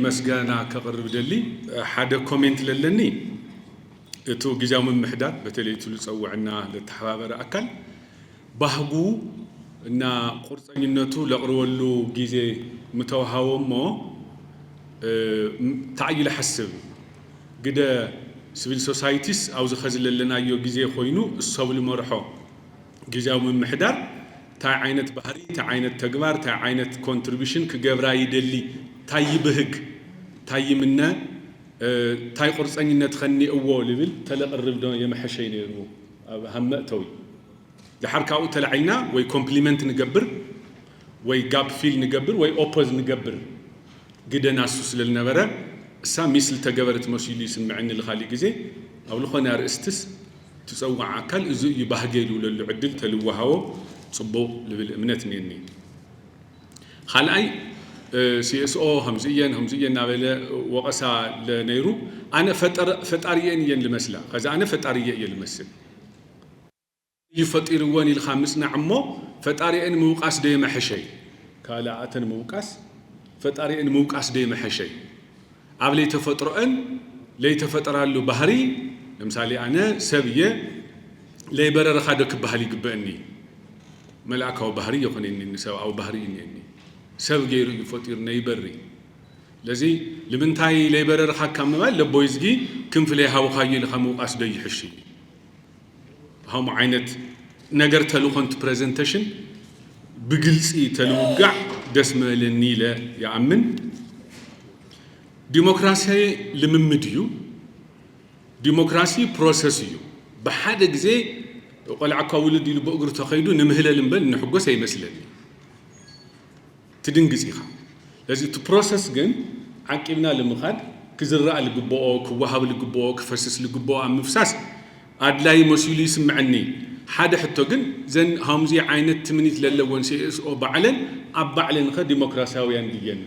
መስገና ከቕርብ ደሊ ሓደ ኮሜንት ለለኒ። እቱ ግዜያዊ ምምሕዳር በተለይ እቱ ዝጸውዕና ለተሓባበረ ኣካል ባህጉ እና ቁርጸኝነቱ ለቕርበሉ ግዜ ምተዋሃቦ እሞ፣ እ፣ ም-፣ ታዕይለ ሓስብ ግደ ሲቪል ሶሳይቲስ ኣብዚ ኸዚ ለለናዮ ግዜ ኮይኑ እሶብ ልመርሖ ግዜያዊ ምምሕዳር እንታይ ዓይነት ባህሪ፣ እንታይ ዓይነት ተግባር፣ እንታይ ዓይነት ኮንትሪቢሽን ክገብራ ይደሊ፣ እንታይ ይብህግ፣ እንታይ ይምነ፣ እ፣ እንታይ ቁርጸኝነት ኸኒእዎ ልብል ተለቕርብ ዶ የመሐሸይ ነይሩ ኣብ ሃም መእተዊ። ደሓር ካብኡ ተላዒልና ወይ ኮምፕሊመንት ንገብር ወይ ጋፕ ፊል ንገብር ወይ ኦፖዝ ንገብር ግደ ናሱ ስለ ዝነበረ እሳ ሚስ ዝተገበረት መሲሉ ይስምዐኒ። ልኻሊእ ግዜ ኣብ ልኾነ ኣርእስትስ ትጸውዕ ኣካል እዚ እዩ ባህገ ልብለሉ ዕድል ተልወሃቦ ጽቡቕ ልብል እምነት እኔኒ። ካልኣይ፣ እ፣ ሲ ኤስ ኦ ከምዚ እየን ከምዚ እየን እናበለ ወቐሳ ለነይሩ ኣነ ፈጠር-፣ ፈጣሪየን እየን ልመስላ። ከዚ ኣነ ፈጣሪየ እየ ልመስል። እዩ ፈጢርወን ኢልካ ምጽናዕ እሞ ፈጣሪአን ምውቃስ ዶ የመሐሸይ? ካልኣተን ምውቃስ ፈጣሪአን ምውቃስ ዶ የመሐሸይ? ኣብ ለይተፈጥሮአን ለይተፈጠራሉ ባህሪ፣ ለምሳሌ ኣነ ሰብ እየ ለይበረርኻ ዶ ክበሃል ይግበአኒ? መልኣካዊ ባህሪ ይኾነኒ፣ ሰብኣዊ ባህሪ እዩ እኒአኒ። ሰብ ገይሩ እዩ ፈጢሩ ነይበሪ። ስለዚ ልምንታይ ለይበረርኻካ ምባል ለቦይዝጊ ክንፊ ለይሃቡኻዮ ኢልካ ምውቃስ ዶ ይሕሽ እዩ? ከምኡ ዓይነት ነገር ተልእኾ እንት ፕሬዘንቴሽን ብግልፂ ተልውጋዕ ደስ ምበለኒ ኢለ ይኣምን። ዲሞክራሲ ልምምድ እዩ። ዲሞክራሲ ፕሮሰስ እዩ። ብሓደ ግዜ ቆልዓ እኳ ውልድ ኢሉ ብእግሩ ተኸይዱ ንምህለል እምበር ንሕጎስ ኣይመስለኒ። ትድንግጽ ኢኻ። ስለዚ እቲ ፕሮሰስ ግን ዓቂብና ልምኻድ ክዝራእ ልግብኦ፣ ክወሃብ ልግብኦ፣ ክፈስስ ልግብኦ ኣብ ምፍሳስ ኣድላይ መሲሉ ይስምዐኒ። ሓደ ሕቶ ግን ዘን ከምዚ ዓይነት ትምኒት ለለወን ሲ ኤስ ኦ ባዕለን ኣብ ባዕለን ኸ ዲሞክራሲያውያን ድየን?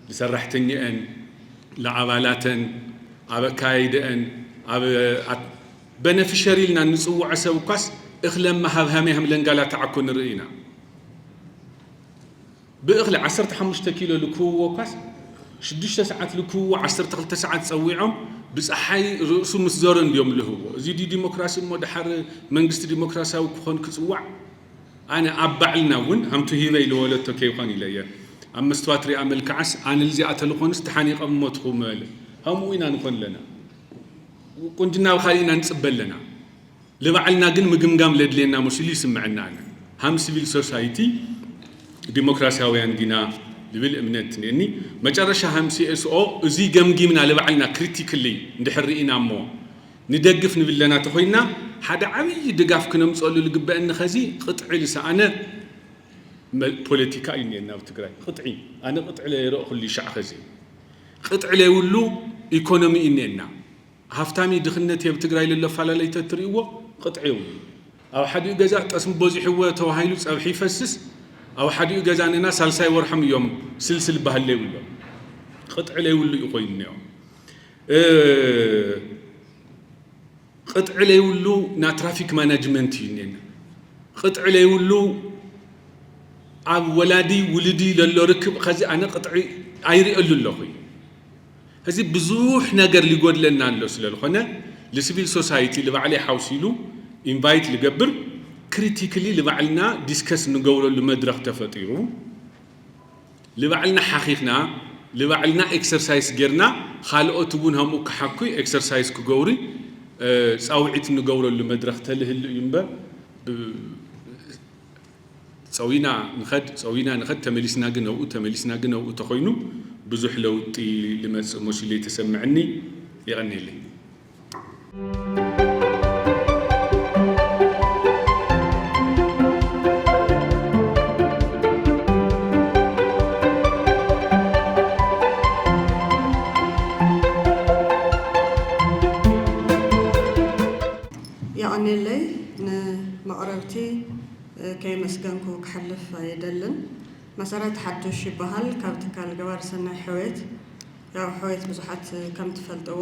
ንሰራሕተኛኣን፣ ንኣባላተን፣ ኣብ ኣካያይደአን፣ ኣብ፣ ኣብ በነፊሸሪ ኢልና ንጽውዖ ሰብ እኳስ እኽለ መሃብሃሚ ሃምለንጋላ ተዓኮ ንርኢ ኢና። ብእኽሊ ዓሰርተ ሓሙሽተ ኪሎ ልክብዎ እኳስ ሽዱሽተ ሰዓት ልክብዎ ዓሰርተ ክልተ ሰዓት ጸዊዖም ብጸሓይ ርእሱ ምስ ዞረ እንድዮም ልህብዎ። እዚ ድዩ ዲሞክራሲ እሞ ደሓር መንግስቲ ዲሞክራሲያዊ ክኾን ክጽዋዕ? ኣነ ኣብ ባዕልና እውን ሃምቱ ሂበይ ልወለቶ ከይኾን ኢለ እየ። ኣብ መስትዋት ሪኣ መልክዓስ ኣነ ልዚኣ ተልኾንስ ተሓኒቐ ምሞትኹ ምበል። ከምኡ ኢና ንኾን ኣለና። ቁንጅና ኣብ ካልእ ኢና ንጽበ ኣለና። ልባዕልና ግን ምግምጋም ለድልየና መሲሉ ይስምዐና ኣነ። ሃም ሲቪል ሶሳይቲ ዲሞክራሲያውያን ዲና ልብል እምነት እኒአኒ። መጨረሻ ሃም ሲ ኤስ ኦ እዚ ገምጊምና ልባዕልና ክሪቲክሊ እንድሕር ርኢና እሞ ንደግፍ ንብለና ተኾይንና ሓደ ዓብዪ ድጋፍ ክነምፀሉ ልግበአኒ ኸዚ ቅጥዒ ልሰኣነ መ-፣ ፖለቲካ እዩ እኒአና ኣብ ትግራይ። ቅጥዒ፣ ኣነ ቅጥዒ ለይረእኹሉ ሻዕ ኸዚ። ቅጥዒ ለይብሉ ኢኮኖሚ እዩ እኒአና። ሃፍታሚ ድኽነት ኣብ ትግራይ ለሎ ኣፈላለይ ተትርእይዎ ቅጥዒ የብሉ። ኣብ ሓዲኡ ገዛ ጠስሚ በዚሕዎ ተባሂሉ ጸብሒ ይፈስስ፣ ኣብ ሓዲኡ ገዛ ንና ሳልሳይ ወርሖም እዮም ስልስል በሃለ ይብሎ። ቅጥዒ ለይብሉ እዩ ኮይኑ እኒኦ። እ፣ ቅጥዒ ለይብሉ ና ትራፊክ ማናጅመንት እዩ እኒአና። ቅጥዒ ለይብሉ ኣብ ወላዲ ውልዲ ለሎ ርክብ ኸዚ ኣነ ቅጥዒ ኣይርእየሉ ኣለኹ እዩ። እዚ ብዙሕ ነገር ሊጎድለና ኣሎ ስለ ዝኾነ፣ ልሲቪል ሶሳይቲ ልባዕለይ ሓውሲሉ ኢንቫይት ልገብር፣ ክሪቲክሊ ልባዕልና ዲስከስ ንገብረሉ መድረኽ ተፈጢሩ፣ ልባዕልና ሓኺኽና፣ ልባዕልና ኤክሰርሳይስ ጌርና፣ ኻልኦት እውን ሃምኡ ክሓኩ ኤክሰርሳይስ ክገብሩ፣ እ፣ ጻውዒት ንገብረሉ መድረኽ ተልህሉ እዩ እምበር፣ ብ-፣ ጸዊና ንኸድ፣ ጸዊና ንኸድ፣ ተመሊስና ግን ኣብኡ፣ ተመሊስና ግን ኣብኡ ተኾይኑ ብዙሕ ለውጢ ልመጽእ መሲሉ ይተሰምዐኒ። የቐንየለይ። የቐንየለይ። ንመቕረብቲ ከየመስገንኩ ክሓልፍ ኣይደልን። መሰረት ሓዱሽ ይበሃል፣ ካብ ትካል ገባሪ ሰናይ ሕውየት። ያው ሕውየት ብዙሓት ከም ትፈልጥዎ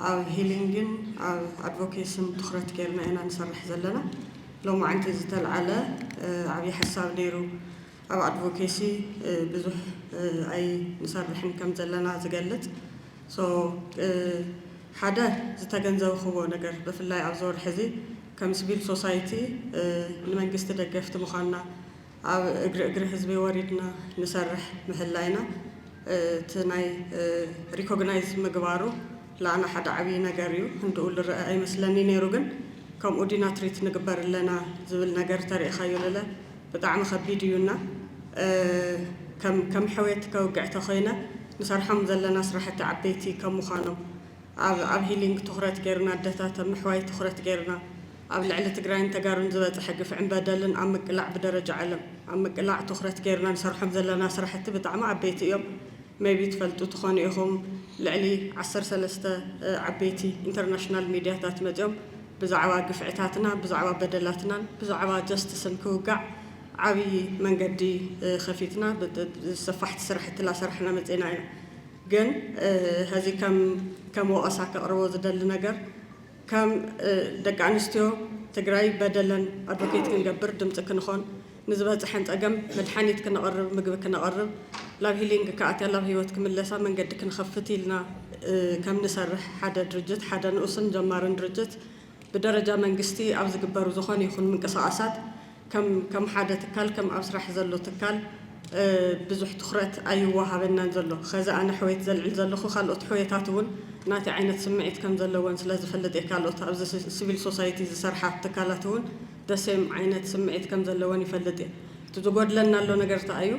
ኣብ ሂሊንግን ኣብ ኣድቮኬስን ትኹረት ጌርና ኢና ንሰርሕ ዘለና። ሎማዓንቲ ዝተልዓለ፣ እ፣ ዓብዪ ሓሳብ ነይሩ። ኣብ ኣድቮኬሲ ብዙሕ ኣይንሰርሕን ከም ዘለና ዝገልጽ። So ሓደ ዝተገንዘብክዎ ነገር፣ ብፍላይ ኣብዚ ወርሒ እዚ ከም ሲቪል ሶሳይቲ ንመንግስቲ ደገፍቲ ምዃንና፣ ኣብ እግሪ እግሪ ህዝቢ ወሪድና ንሰርሕ ምህላይና እቲ ናይ ሪኮግናይዝ ምግባሩ ለኣና ሓደ ዓብዪ ነገር እዩ። ክንድኡ ዝረአ ኣይመስለኒ ነይሩ፣ ግን ከምኡ ዲና ትሪት ንግበር ኣለና ዝብል ነገር ተሪእኻዮ ለለ ብጣዕሚ ከቢድ እዩና። ከም ሕውየት ከውግዕ ተኾይነ ንሰርሖም ዘለና ስራሕቲ ዓበይቲ ከም ምዃኖም ኣብ ኣብ ሂሊንግ ትኹረት ገይርና፣ ኣደታት ኣብ ምሕዋይ ትኹረት ገይርና፣ ኣብ ልዕሊ ትግራይን ተጋሩን ዝበፅሐ ግፍዕን በደልን ኣብ ምቅላዕ ብደረጃ ዓለም ኣብ ምቅላዕ ትኹረት ገይርና ንሰርሖም ዘለና ስራሕቲ ብጣዕሚ ዓበይቲ እዮም። ሜቢ ትፈልጡ ትኾኑ ኢኹም፣ ልዕሊ ዓሰርተ ሰለስተ ዓበይቲ ኢንተርናሽናል ሚድያታት መፂኦም ብዛዕባ ግፍዕታትና፣ ብዛዕባ በደላትናን ብዛዕባ ጀስትስን ክውጋዕ ዓብዪ መንገዲ ከፊትና ሰፋሕቲ ስራሕቲ ላሰርሕና መፅና ኢና። ግን ሀዚ ከም ከም ወቐሳ ከቕርቦ ዝደሊ ነገር፣ ከም ደቂ ኣንስትዮ ትግራይ በደለን ኣድቮኬት ክንገብር፣ ድምፂ ክንኾን፣ ንዝበፅሐን ፀገም መድሓኒት ክነቕርብ፣ ምግቢ ክነቕርብ፣ ላብ ሂሊንግ ክኣትያ፣ ላብ ህይወት ክምለሳ መንገዲ ክንኸፍት ኢልና ከም ንሰርሕ ሓደ ድርጅት፣ ሓደ ንኡስን ጀማርን ድርጅት ብደረጃ መንግስቲ ኣብ ዝግበሩ ዝኾነ ይኹን ምንቅስቓሳት ከም ከም ሓደ ትካል፣ ከም ኣብ ስራሕ ዘሎ ትካል ብዙሕ ትኹረት ኣይወሃበናን ዘሎ። ኸዚ ኣነ ሕውየት ዘልዕል ዘለኹ፣ ካልኦት ሕውየታት እውን ናቲ ዓይነት ስምዒት ከም ዘለወን ስለ ዝፈልጥ እየ። ካልኦት ኣብዚ ሲቪል ሶሳይቲ ዝሰርሓ ትካላት እውን ደሴም ዓይነት ስምዒት ከም ዘለወን ይፈልጥ እየ። እቲ ዝጎድለና ኣሎ ነገር እንታይ እዩ?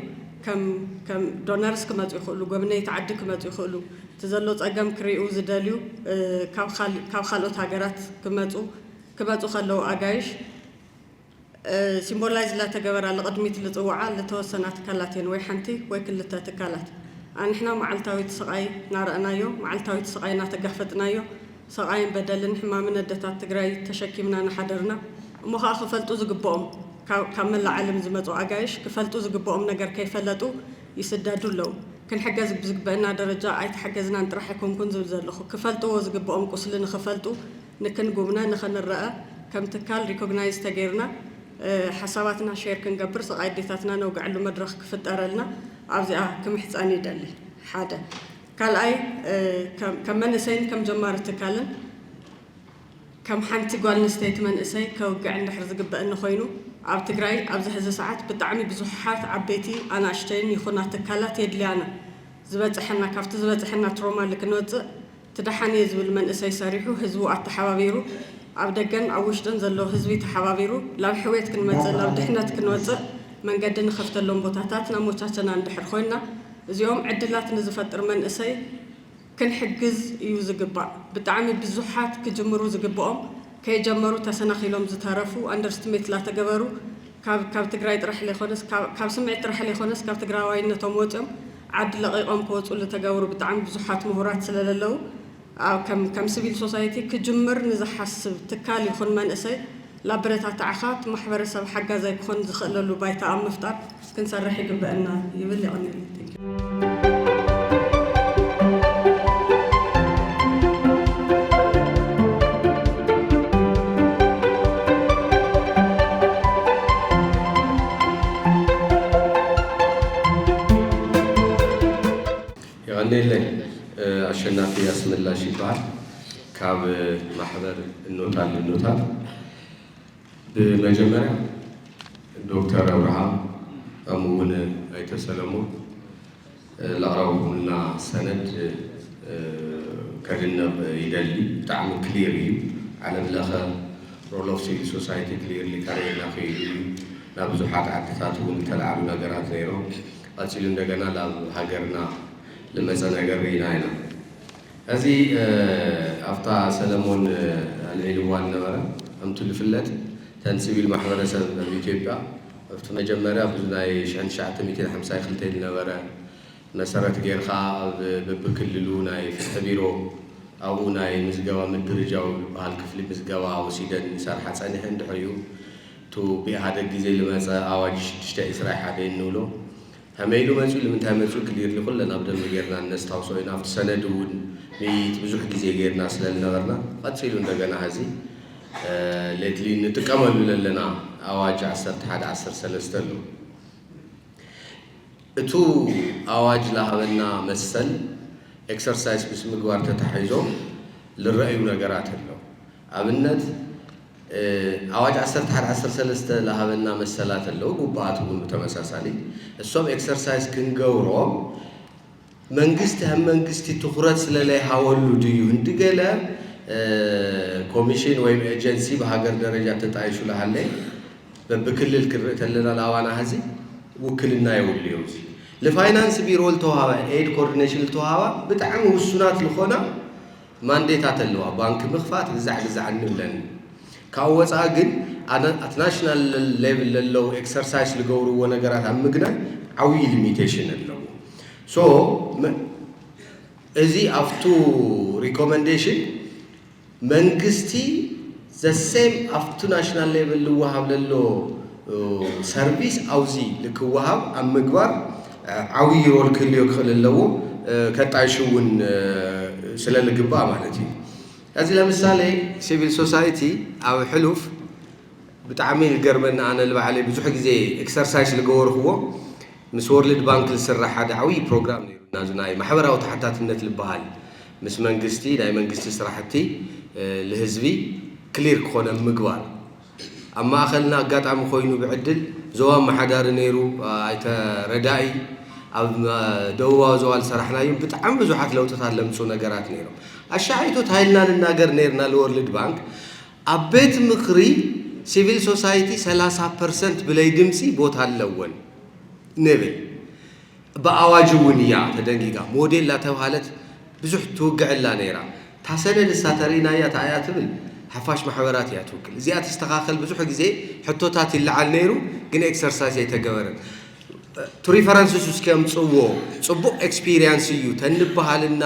ከም ከም ዶነርስ ክመፁ ይኽእሉ፣ ጎብነይቲ ዓዲ ክመፁ ይኽእሉ። እቲ ዘሎ ፀገም ክሪኡ ዝደልዩ ካብ ካልኦት ሃገራት ክመፁ ክመፁ ከለዉ ኣጋይሽ ሲምቦላይዝ ላተገበራ ልቕድሚት ልፅውዓ ልተወሰና ትካላት እየን፣ ወይ ሓንቲ ወይ ክልተ ትካላት። ኣንሕና መዓልታዊት ስቓይ ናረእናዮ፣ መዓልታዊት ስቓይ ናተጋፈጥናዮ፣ ስቓይን በደልን ሕማምን ኣደታት ትግራይ ተሸኪምና ናሓደርና። እሞ ኸዓ ክፈልጡ ዝግብኦም፣ ካብ መላእ ዓለም ዝመፁ ኣጋይሽ ክፈልጡ ዝግብኦም ነገር ከይፈለጡ ይስደዱ ኣለዉ። ክንሕገዝ ብዝግበእና ደረጃ ኣይተሓገዝናን ጥራሕ ኣይኮንኩን ዝብል ዘለኹ። ክፈልጥዎ ዝግብኦም ቁስሊ ንኽፈልጡ፣ ንክንጉብነ፣ ንኽንረአ፣ ከም ትካል ሪኮግናይዝ ተገይርና ሓሳባትና ሼር ክንገብር፣ ስቓይ ኣዴታትና ነውግዐሉ መድረኽ ክፍጠረልና ኣብዚኣ ክምሕፀን ይደሊ። ሓደ። ካልኣይ፣ ከም መንእሰይን ከም ጀማሪ ትካልን ከም ሓንቲ ጓል ኣንስተይቲ መንእሰይ ከውግዕ እንድሕር ዝግበእኒ ኮይኑ፣ ኣብ ትግራይ ኣብዚ ሕዚ ሰዓት ብጣዕሚ ብዙሓት ዓበይቲ ኣናእሽተይን ይኹና ትካላት የድልያና። ዝበፅሐና፣ ካብቲ ዝበፅሐና ትሮማ ክንወፅእ፣ እቲ ደሓን እየ ዝብል መንእሰይ ሰሪሑ፣ ህዝቡ ኣተሓባቢሩ፣ ኣብ ደገን ኣብ ውሽጥን ዘሎ ህዝቢ ተሓባቢሩ፣ ላብ ሕውየት ክንመፅእ፣ ላብ ድሕነት ክንወፅእ መንገዲ ንኸፍተሎም ቦታታት ናሞቻቸና እንድሕር ኮይንና፣ እዚኦም ዕድላት ንዝፈጥር መንእሰይ ክንሕግዝ እዩ ዝግባእ። ብጣዕሚ ብዙሓት ክጅምሩ ዝግብኦም ከይጀመሩ ተሰናኺሎም ዝተረፉ፣ ኣንደርስትሜት ላተገበሩ፣ ካብ ትግራይ ጥራሕ ለይኮነስ፣ ካብ ስምዒት ጥራሕ ለይኮነስ፣ ካብ ትግራዋይነቶም ወፂኦም ዓዲ ለቒቖም ክወፁ ልተገብሩ ብጣዕሚ ብዙሓት ምሁራት ስለለለዉ፣ ከም ሲቪል ሶሳይቲ ክጅምር ንዝሓስብ ትካል ይኹን መንእሰይ ላበረታትዓኻ፣ እቲ ማሕበረሰብ ሓጋዛይ ክኾን ዝኽእለሉ ባይታ ኣብ ምፍጣር ክንሰርሕ ይግበአና ይብል። የቐንየለይ። የቐንየለይ። ኣሸናፊ ኣስመላሽ ይበሃል። ካብ ማሕበር እኖታል እኖታል። ብመጀመርያ ዶክተር ኣብርሃም ከምኡ እውን ኣይተ ሰለሞን ለቕረብኩምልና ሰነድ ከድነቕ ይደሊ። ብጣዕሚ ክሊር እዩ። ዓለም ለኸ ሮል ኦፍ ሲቪል ሶሳይቲ ክሊርሊ ከርእየና ክኢሉ እዩ። ናብ ብዙሓት ዓድታት እውን ዝተለዓሉ ነገራት ነይሮም። ቀፂሉ እንደገና ናብ ሃገርና ልመፀ ነገር ርኢና ኢና። እዚ ኣብታ ሰለሞን ኣልዒልዋ ዝነበረ ከምቲ ዝፍለጥ እተን ሲቪል ማሕበረሰብ ኣብ ኢትዮጵያ ኣብቲ መጀመርያ ብዙ ናይ ሽሕን ትሽዓተ ሚእትን ሓምሳን ክልተን ዝነበረ መሰረት ጌርካ ኣብ በብክልሉ ናይ ፍትሒ ቢሮ ኣብኡ ናይ ምዝገባ ምድርጃው ዝበሃል ክፍሊ ምዝገባ ወሲደን ይሰርሓ ጸኒሐን። ድሕሪኡ እቱ ብኢህኣደግ ግዜ ዝመጸ ኣዋጅ ሽዱሽተ ዕስራ ሓደ እንብሎ ከመይ ኢሉ መጺኡ፣ ንምንታይ መጺኡ ክሊርሊ ኩለን ኣብ ደንቢ ጌርና እነስታውሶ ኢና። ኣብቲ ሰነድ እውን ምይይጥ ብዙሕ ግዜ ጌርና ስለ ዝነበርና፣ ቀጺሉ እንደገና ሕዚ ሌትሊ እንጥቀመሉ ዘለና ኣዋጅ ዓሰርተ ሓደ ዓሰርተ ሰለስተ ኣሎ። እቱ ኣዋጅ ላሃበና መሰል ኤክሰርሳይስ ምስ ምግባር ተታሒዞም ልረኣዩ ነገራት ኣለዉ። ኣብነት፣ እ፣ ኣዋጅ ዓሰርተ ሓደ ዓሰርተ ሰለስተ ላሃበና መሰላት ኣለዉ፣ ግቡኣት እውን ብተመሳሳሊ። እሶም ኤክሰርሳይስ ክንገብሮም መንግስቲ ከም መንግስቲ ትኹረት ስለ ለይሃወሉ ድዩ? እንዲ ገለ፣ እ፣ ኮሚሽን ወይም ኤጀንሲ ብሃገር ደረጃ ተጣይሹ ለሃለ በብክልል ክንርኢ ተለና ለኣዋና ሀዚ ውክልና የብሉ እዮም። ልፋይናንስ ቢሮ ልተዋሃበ፣ ኤድ ኮኦርዲኔሽን ልተዋሃባ ብጣዕሚ ውሱናት ልኾና ማንዴታት ኣለዋ። ባንክ ምኽፋት ግዛዕ ግዛዕ እንብለን። ካብ ወፃኢ ግን ኣነ-፣ ኣት ናሽናል ሌቭል ለለው ኤክሰርሳይስ ልገብርዎ ነገራት ኣብ ምግናይ ዓብዪ ሊሚቴሽን ኣለዎ። ሶ መ-፣ እዚ ኣብቱ ሪኮመንዴሽን መንግስቲ ዘ ሴም ኣብቱ ናሽናል ሌቭል ልወሃብ ለሎ፣ እ፣ ሰርቪስ ኣውዚ ልክወሃብ ኣብ ምግባር፣ እ፣ ዓብዪ ሮል ክህልዮ ክኽእል ኣለዎ፣ እ፣ ከጣይሹ እውን፣ እ፣ ስለ ልግባእ ማለት እዩ። እዚ ለምሳሌ ሲቪል ሶሳይቲ ኣብ ሕሉፍ ብጣዕሚ ልገርመኒ ኣነ ልባዕለይ ብዙሕ ግዜ ኤክሰርሳይስ ልገበርክዎ ምስ ወርልድ ባንክ ልስራሕ ሓደ ዓብዪ ፕሮግራም ነይሩ። ናዚ ናይ ማሕበራዊ ተሓታትነት ልበሃል ምስ መንግስቲ፣ ናይ መንግስቲ ስራሕቲ፣ እ፣ ልህዝቢ ክሊር ክኾነ ምግባር። ኣብ ማእኸልና ኣጋጣሚ ኮይኑ ብዕድል ዞባ ኣመሓዳሪ ነይሩ፣ እ፣ ኣይተ ረዳኢ ኣብ፣ እ፣ ደቡባዊ ዞባ ዝሰራሕናዮም ብጣዕሚ ብዙሓት ለውጥታት ለምፁ ነገራት ነይሮም። ኣሻዓይቶ ታይልና ንናገር ነይርና ልወርልድ ባንክ ኣብ ቤት ምኽሪ ሲቪል ሶሳይቲ ሰላሳ ፐርሰንት ብለይ ድምፂ ቦታ ኣለወን ንብል። ብኣዋጅ እውን እያ ተደንጊጋ። ሞዴል ላተብሃለት ብዙሕ ትውግዕላ ነይራ። እታ ሰነድ እሳ ተርኢናያ እታ እያ ትብል፣ ሓፋሽ ማሕበራት እያ ትውክል። እዚኣ ትስተኻኸል ብዙሕ ግዜ ሕቶታት ይለዓል ነይሩ፣ ግን ኤክሰርሳይዝ ኣይተገበረን። ቱ ሪፈረንስስ እስኪ ኣምጽዎ፣ ጽቡቕ ኤክስፒሪየንስ እዩ ተንበሃልና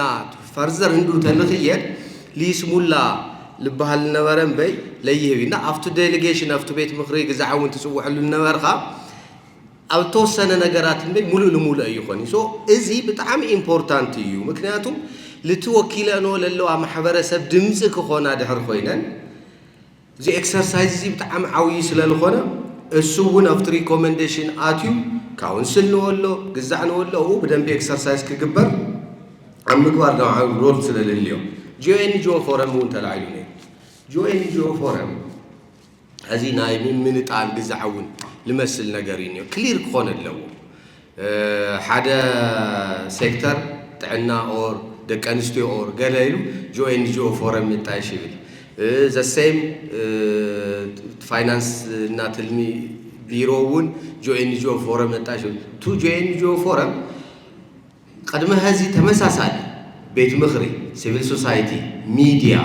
ፈርዘር ህንዱ ተልኽየድ ሊስሙላ ልበሃል ነበረ እምበይ ለይህብ ኢና። ኣብቱ ዴሊጌሽን፣ ኣብቱ ቤት ምኽሪ ግዛዕ እውን ትጽውዐሉ ነበርኻ። ኣብ ተወሰነ ነገራት እምበይ ሙሉእ ልሙሉእ ኣይኾን። ሶ እዚ ብጣዕሚ ኢምፖርታንት እዩ። ምክንያቱም ልቲ ወኪለንኦ ለለዋ ማሕበረሰብ ድምፂ ክኾና ድሕር ኮይነን፣ እዚ ኤክሰርሳይዝ እዚ ብጣዕሚ ዓብዪ ስለ ዝኾነ፣ እሱ እውን ኣብቲ ሪኮመንዴሽን ኣትዩ፣ ካውንስል ንዎ ኣሎ፣ ግዛዕ ንዎ ኣሎ፣ ኣብኡ ብደንቢ ኤክሰርሳይዝ ክግበር ኣብ ምግባር ድማ ዓብዪ ሮል ስለ ልህልዮ፣ ጂኦ ኤን ጂ ኦ ፎረም እውን ተላዒሉ ነይሩ። ጂኦ ኤን ጂ ኦ ፎረም እዚ ናይ ምምንጣል ግዛዕ እውን ልመስል ነገር እዩ እኒኦ። ክሊር ክኾን ኣለዎ። እ፣ ሓደ ሴክተር ጥዕና ኦር ደቂ ኣንስትዮ ኦር ገለ ኢሉ ጂኦ ኤን ጂ ኦ ፎረም ይጣየሽ ይብል። እ፣ ዘ ሴም፣ እ፣ ፋይናንስ እና ትልሚ ቢሮ እውን ጂኦ ኤን ጂ ኦ ፎረም ይጣየሽ ይብል። ቱ ጂኦ ኤን ጂ ኦ ፎረም ቅድሚ ሀዚ ተመሳሳሊ ቤት ምኽሪ፣ ሲቪል ሶሳይቲ፣ ሚድያ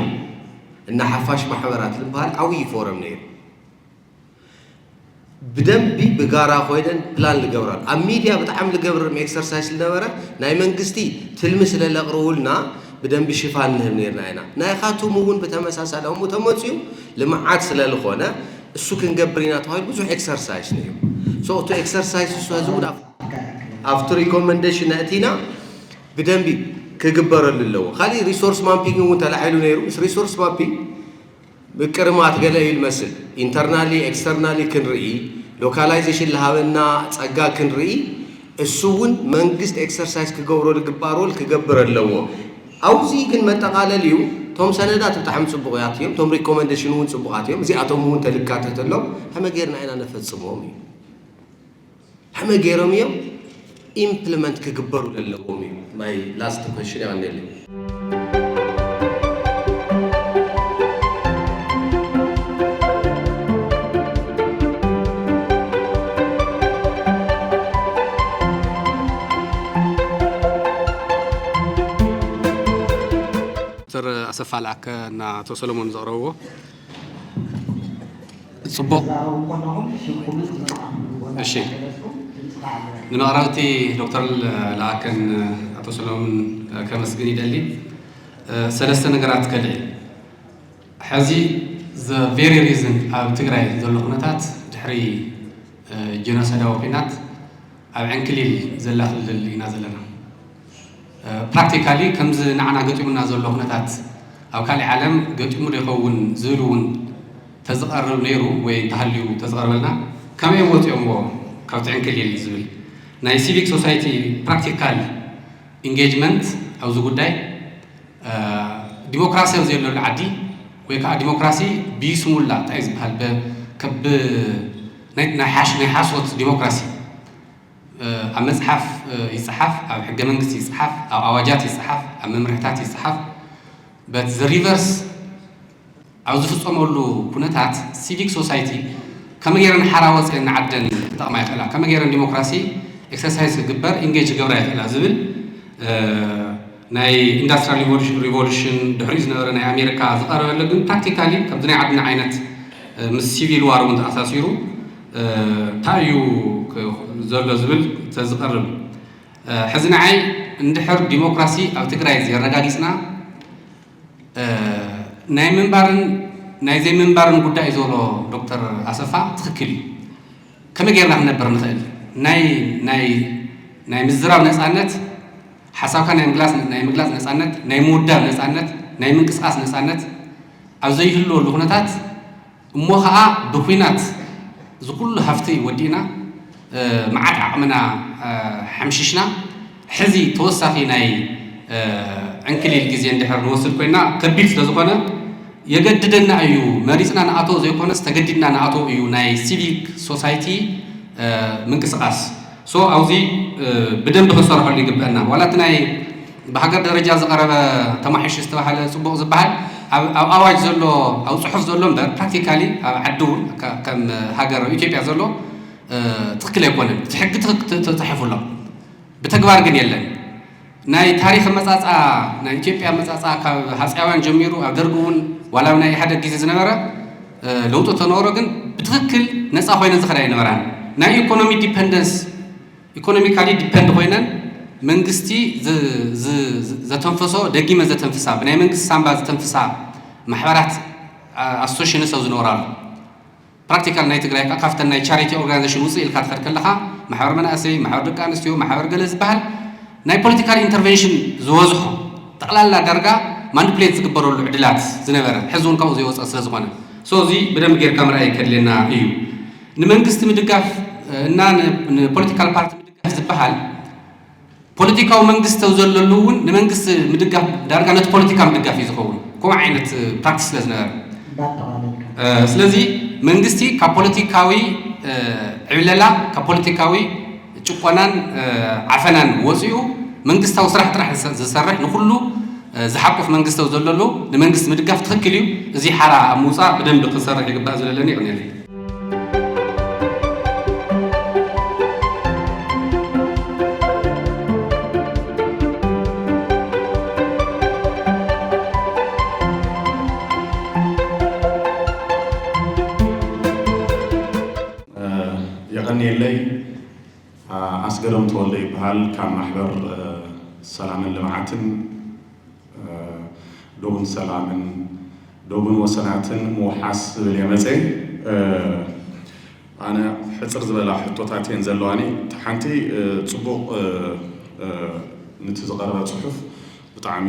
እና ሓፋሽ ማሕበራት ዝበሃል ዓብዪ ፎረም ነይሩ። ብደንቢ ብጋራ ኮይነን ፕላን ልገብራሉ። ኣብ ሚድያ ብጣዕሚ ልገብርም ኤክሰርሳይስ ልነበረ፣ ናይ መንግስቲ ትልሚ ስለ ለቕርቡልና ብደንቢ ሽፋን ንህብ ነይርና ኢና። ናይ ኻቱም እውን ብተመሳሳሊ፣ ከምኡ ተመፅዩ ልምዓት ስለ ልኾነ እሱ ክንገብር ኢና ተባሂሉ ብዙሕ ኤክሰርሳይስ ነይሩ። ሶ እቲ ኤክሰርሳይስ እሱ ሀዚ እውን ኣብ-፣ ኣብቲ ሪኮመንዴሽን ነእቲና ብደንቢ ክግበረሉ ኣለዎ። ካሊእ ሪሶርስ ማፒንግ እውን ተላዒሉ ነይሩ። ምስ ሪሶርስ ማፒንግ ምቅርማት ገለ እዩ ልመስል። ኢንተርናሊ ኤክስተርናሊ ክንርኢ፣ ሎካላይዜሽን ልሃበና ጸጋ ክንርኢ፣ እሱ እውን መንግስት ኤክሰርሳይዝ ክገብሮ ልግባእ ሮል ክገብር ኣለዎ። ኣብዚ ግን መጠቓለል እዩ። እቶም ሰነዳት ብጣዕሚ ጽቡቓት እዮም፣ እቶም ሪኮመንዴሽን እውን ጽቡቓት እዮም። እዚኣቶም እውን ተልካተተሎም ከመይ ጌርና ኢና ነፈጽሞም እዩ። ከመይ ገይሮም እዮም ኢምፕሊመንት ክግበሩ ዘለዎም እዩ። My last question እያ ቀኒለይ። ዶክተር ኣሰፋ ለኣከ እና ኣቶ ሰሎሞን ዘቕረብዎ ጽቡቕ። እሺ፣ ንመቕረብቲ ዶክተር ለኣከን ኣቶ ሰሎሞን ከመስግን ይደሊ። ሰለስተ ነገራት ከልዒ። ሕዚ the very reason ኣብ ትግራይ ዘሎ ኩነታት ድሕሪ ጀኖሳይዳዊ ኲናት ኣብ ዕንክሊል ዘላ ክልል ኢና ዘለና። ፕራክቲካሊ ከምዚ ንዓና ገጢሙና ዘሎ ኩነታት ኣብ ካሊእ ዓለም ገጢሙ ዶ ይኸውን ዝብል እውን ተዝቐርብ ነይሩ ወይ እንተሃልዩ ተዝቐርበልና፣ ከመይ እዮም ወፂኦምዎ ካብቲ ዕንክሊል ዝብል። ናይ ሲቪክ ሶሳይቲ ፕራክቲካል ኢንጌጅመንት ኣብዚ ጉዳይ ዲሞክራሲ ኣብ ዘየለሉ ዓዲ ወይ ከዓ ዲሞክራሲ ብይስሙላ እንታይ እዩ ዝበሃል ናይ ሓሶት ዲሞክራሲ ኣብ መፅሓፍ ይፅሓፍ፣ ኣብ ሕገ መንግስቲ ይፅሓፍ፣ ኣብ ኣዋጃት ይፅሓፍ፣ ኣብ መምርሕታት ይፅሓፍ። በት ዘ ሪቨርስ ኣብ ዝፍፀመሉ ኩነታት ሲቪክ ሶሳይቲ ከመይ ገይረን ሓራ ወፅኤን ንዓደን ክጠቕማ ይኽእላ፣ ከመይ ገይረን ዲሞክራሲ ኤክሰርሳይዝ ክግበር ኢንጌጅ ክገብራ ይኽእላ ዝብል ናይ ኢንዳስትሪያል ሪቮሉሽን ድሕሪኡ ዝነበረ ናይ ኣሜሪካ ዝቐረበለ ግን ፕራክቲካሊ ከምዚ ናይ ዓድና ዓይነት ምስ ሲቪል ዋር እውን ተኣሳሲሩ እንታይ እዩ ዘሎ ዝብል ተዝቐርብ ሕዚ ንዓይ እንድሕር ዲሞክራሲ ኣብ ትግራይ ዘረጋጊፅና ናይ ምንባርን ናይ ዘይምንባርን ጉዳይ እዩ ዝበሎ ዶክተር ኣሰፋ ትኽክል እዩ። ከመይ ጌርና ክንነብር ንኽእል? ናይ ናይ ናይ ምዝራብ ነፃነት፣ ሓሳብካ ናይ ምግላፅ ናይ ምግላፅ ነፃነት፣ ናይ ምውዳብ ነፃነት፣ ናይ ምንቅስቃስ ነፃነት ኣብ ዘይህልወሉ ኩነታት እሞ ኸዓ ብኩናት እዚ ኩሉ ሃፍቲ ወዲእና መዓት ዓቕምና ሓምሽሽና ሕዚ ተወሳኺ ናይ ዕንክሊል ግዜ እንድሕር ንወስድ ኮይና ከቢድ ስለ ዝኾነ የገድደና እዩ። መሪፅና ንኣቶ ዘይኮነስ ተገዲድና ንኣቶ እዩ ናይ ሲቪክ ሶሳይቲ ምንቅስቃስ። ሶ ኣብዚ ብደንቢ ክንሰርሐሉ ይግበአና። ዋላ እቲ ናይ ብሃገር ደረጃ ዝቐረበ ተማሒሹ ዝተባሃለ ፅቡቕ ዝበሃል ኣብ ኣዋጅ ዘሎ ኣብ ፅሑፍ ዘሎ እምበር ፕራክቲካሊ ኣብ ዓዲ እውን ከም ሃገር ኣብ ኢትዮጵያ ዘሎ ትክክል ኣይኮነን። እቲ ሕጊ ተፃሒፉ ኣሎ፣ ብተግባር ግን የለን። ናይ ታሪክ ኣመፃፃ ናይ ኢትዮጵያ ኣመፃፃ ካብ ሃፀያውያን ጀሚሩ ኣብ ደርጊ እውን ዋላ ኣብ ናይ ኢህኣደግ ግዜ ዝነበረ ለውጢ ተነግሮ ግን ብትክክል ነፃ ኮይነን ዝኸዳ ኣይነበራን። ናይ ኢኮኖሚ ዲፐንደንስ ኢኮኖሚካሊ ዲፐንድ ኮይነን መንግስቲ ዘተንፈሶ ደጊመ ዘተንፍሳ ብናይ መንግስቲ ሳንባ ዝተንፍሳ ማሕበራት ኣሶሽንስ ኣብ ዝነብራሉ ፕራክቲካል ናይ ትግራይ ከዓ ካብተን ናይ ቻሪቲ ኦርጋናይዜሽን ውፅእ ኢልካ ትኸድ ከለኻ ማሕበር መናእሰይ፣ ማሕበር ደቂ ኣንስትዮ፣ ማሕበር ገለ ዝበሃል ናይ ፖለቲካል ኢንተርቨንሽን ዝበዝሖ ጠቕላላ ዳርጋ ማኒፕሌት ዝግበረሉ ዕድላት ዝነበረ ሕዚ እውን ካብኡ ዘይወፀ ስለ ዝኾነ ሶ እዚ ብደንብ ጌርካ ምርኣይ ከድልየና እዩ። ንመንግስቲ ምድጋፍ እና ንፖለቲካል ፓርቲ ምድጋፍ ዝበሃል ፖለቲካዊ መንግስቲ ዘለሉ እውን ንመንግስቲ ምድጋፍ ዳርጋ ነቲ ፖለቲካ ምድጋፍ እዩ ዝኸውን። ከምኡ ዓይነት ፕራክቲስ ስለ ዝነበረ ስለዚ መንግስቲ ካብ ፖለቲካዊ ዕብለላ ካብ ፖለቲካዊ ጭቆናን ዓፈናን ወፂኡ መንግስታዊ ስራሕ ጥራሕ ዝሰርሕ ንኩሉ ዝሓቁፍ መንግስቲ ዘለሉ ንመንግስቲ ምድጋፍ ትኽክል እዩ። እዚ ሓራ ኣብ ምውፃእ ብደንብ ክንሰርሕ ይግባእ ዝለለኒ ይቕንየለይ። የቐንየለይ። ኣስገዶም ተወልደ ይበሃል። ካብ ማሕበር ሰላምን ልምዓትን ዶብን ሰላምን ዶብን ወሰናትን ምውሓስ ዝብል እየ መፀ። ኣነ ሕፅር ዝበላ ሕቶታት እየን ዘለዋኒ። ሓንቲ ፅቡቕ ንቲ ዝቐረበ ፅሑፍ ብጣዕሚ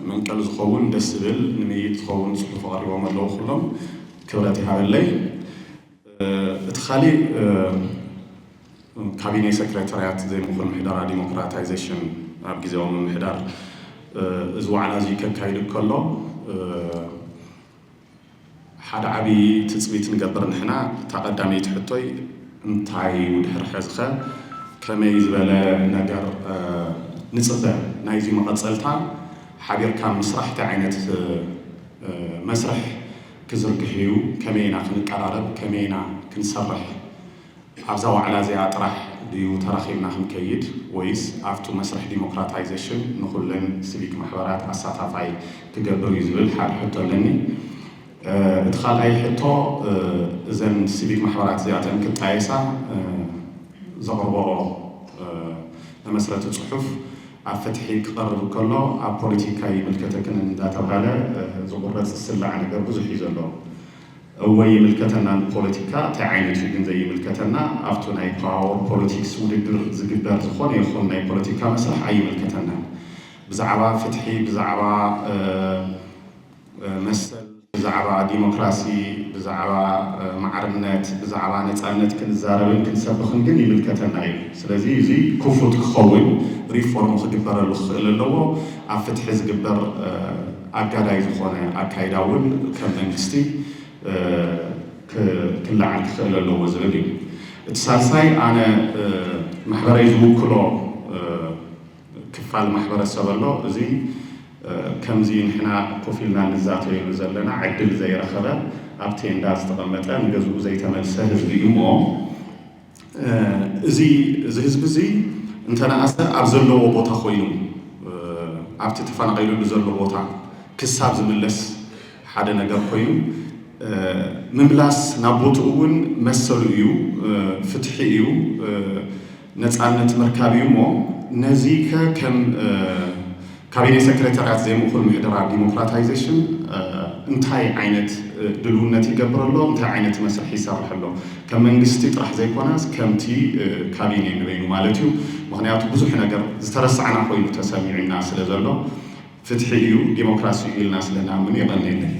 መንቀሊ ዝኸውን ደስ ዝብል ንምይይጥ ዝኸውን ፅሑፍ ኣቕሪቦም ኣለዉ ኩሎም ክብረት ይሃበለይ። እቲ ካሊእ ካቢኔ ሰክሬታርያት ዘይምኹን ምሕደራ ዲሞክራታይዜሽን ኣብ ግዜያዊ ምምሕዳር እዚ ዋዕላ እዚ ከካይድ ከሎ ሓደ ዓብዪ ትፅቢት ንገብር ንሕና። እታ ቀዳመይቲ ሕቶይ እንታይ እዩ ድሕሪ ሕዚ ኸ ከመይ ዝበለ ነገር ንፅበ? ናይዚ መቐፀልታ ሓቢርካ ምስራሕ እንታይ ዓይነት መስርሕ ክዝርግሕ እዩ? ከመይ ኢና ክንቀራረብ? ከመይ ኢና ክንሰርሕ? ኣብዛ ዋዕላ እዚኣ ጥራሕ ድዩ ተራኺብና ክንከይድ ወይስ ኣብቱ መስርሕ ዲሞክራታይዜሽን ንኹለን ሲቪክ ማሕበራት ኣሳታፋይ ክገብር እዩ ዝብል ሓደ ሕቶ ኣለኒ። እቲ ካልኣይ ሕቶ እዘን ሲቪክ ማሕበራት እዚኣተን ክጣየሳ ዘቕርበኦ መመስረቲ ፅሑፍ ኣብ ፍትሒ ክቐርብ ከሎ ኣብ ፖለቲካ ይምልከተክን እንዳተባሃለ ዝቑረፅ ዝስላዕ ነገር ብዙሕ እዩ ዘሎ። እወ ይምልከተና ንፖለቲካ እንታይ ዓይነት እዩ ግን ዘይምልከተና ኣብቱ ናይ ፓወር ፖለቲክስ ውድድር ዝግበር ዝኾነ ይኹን ናይ ፖለቲካ መስርሕ ኣይምልከተናን። ብዛዕባ ፍትሒ ብዛዕባ መሰል ብዛዕባ ዲሞክራሲ፣ ብዛዕባ ማዕርነት፣ ብዛዕባ ነፃነት ክንዛረብን ክንሰብኽን ግን ይምልከተና እዩ። ስለዚ እዚ ክፉት ክኸውን፣ ሪፎርም ክግበረሉ ክኽእል ኣለዎ። ኣብ ፍትሒ ዝግበር ኣጋዳይ ዝኾነ ኣካይዳ እውን ከም መንግስቲ ክለዓል ክኽእል ኣለዎ ዝብል እዩ። እቲ ሳልሳይ ኣነ ማሕበረይ ዝውክሎ ክፋል ማሕበረሰብ ኣሎ። እዚ ከምዚ ንሕና ኮፍ ኢልና ንዛተየሉ ዘለና ዕድል ዘይረኸበ፣ ኣብ ቴንዳ ዝተቐመጠ፣ ንገዝኡ ዘይተመልሰ ህዝቢ እዩ እሞ፣ እዚ እዚ ህዝቢ እዚ እንተነኣሰ ኣብ ዘለዎ ቦታ ኮይኑ ኣብቲ ተፈናቒሉሉ ዘሎ ቦታ ክሳብ ዝምለስ ሓደ ነገር ኮይኑ ምምላስ ናብ ቦትኡ እውን መሰሉ እዩ። ፍትሒ እዩ። ነፃነት ምርካብ እዩ እሞ ነዚ ከ ከም ካቢኔ ሴክሬታርያት ዘይምእኩል ምሕደራ ዲሞክራታይዜሽን እንታይ ዓይነት ድልውነት ይገብር ኣሎ፣ እንታይ ዓይነት መስርሕ ይሰርሕ ኣሎ፣ ከም መንግስቲ ጥራሕ ዘይኮነስ ከምቲ ካቢኔ ንበይኑ ማለት እዩ። ምክንያቱ ብዙሕ ነገር ዝተረሳዕና ኮይኑ ተሰሚዑና ስለ ዘሎ ፍትሒ እዩ ዲሞክራሲ እዩ ኢልና ስለ ንኣምን የቐንየለይ።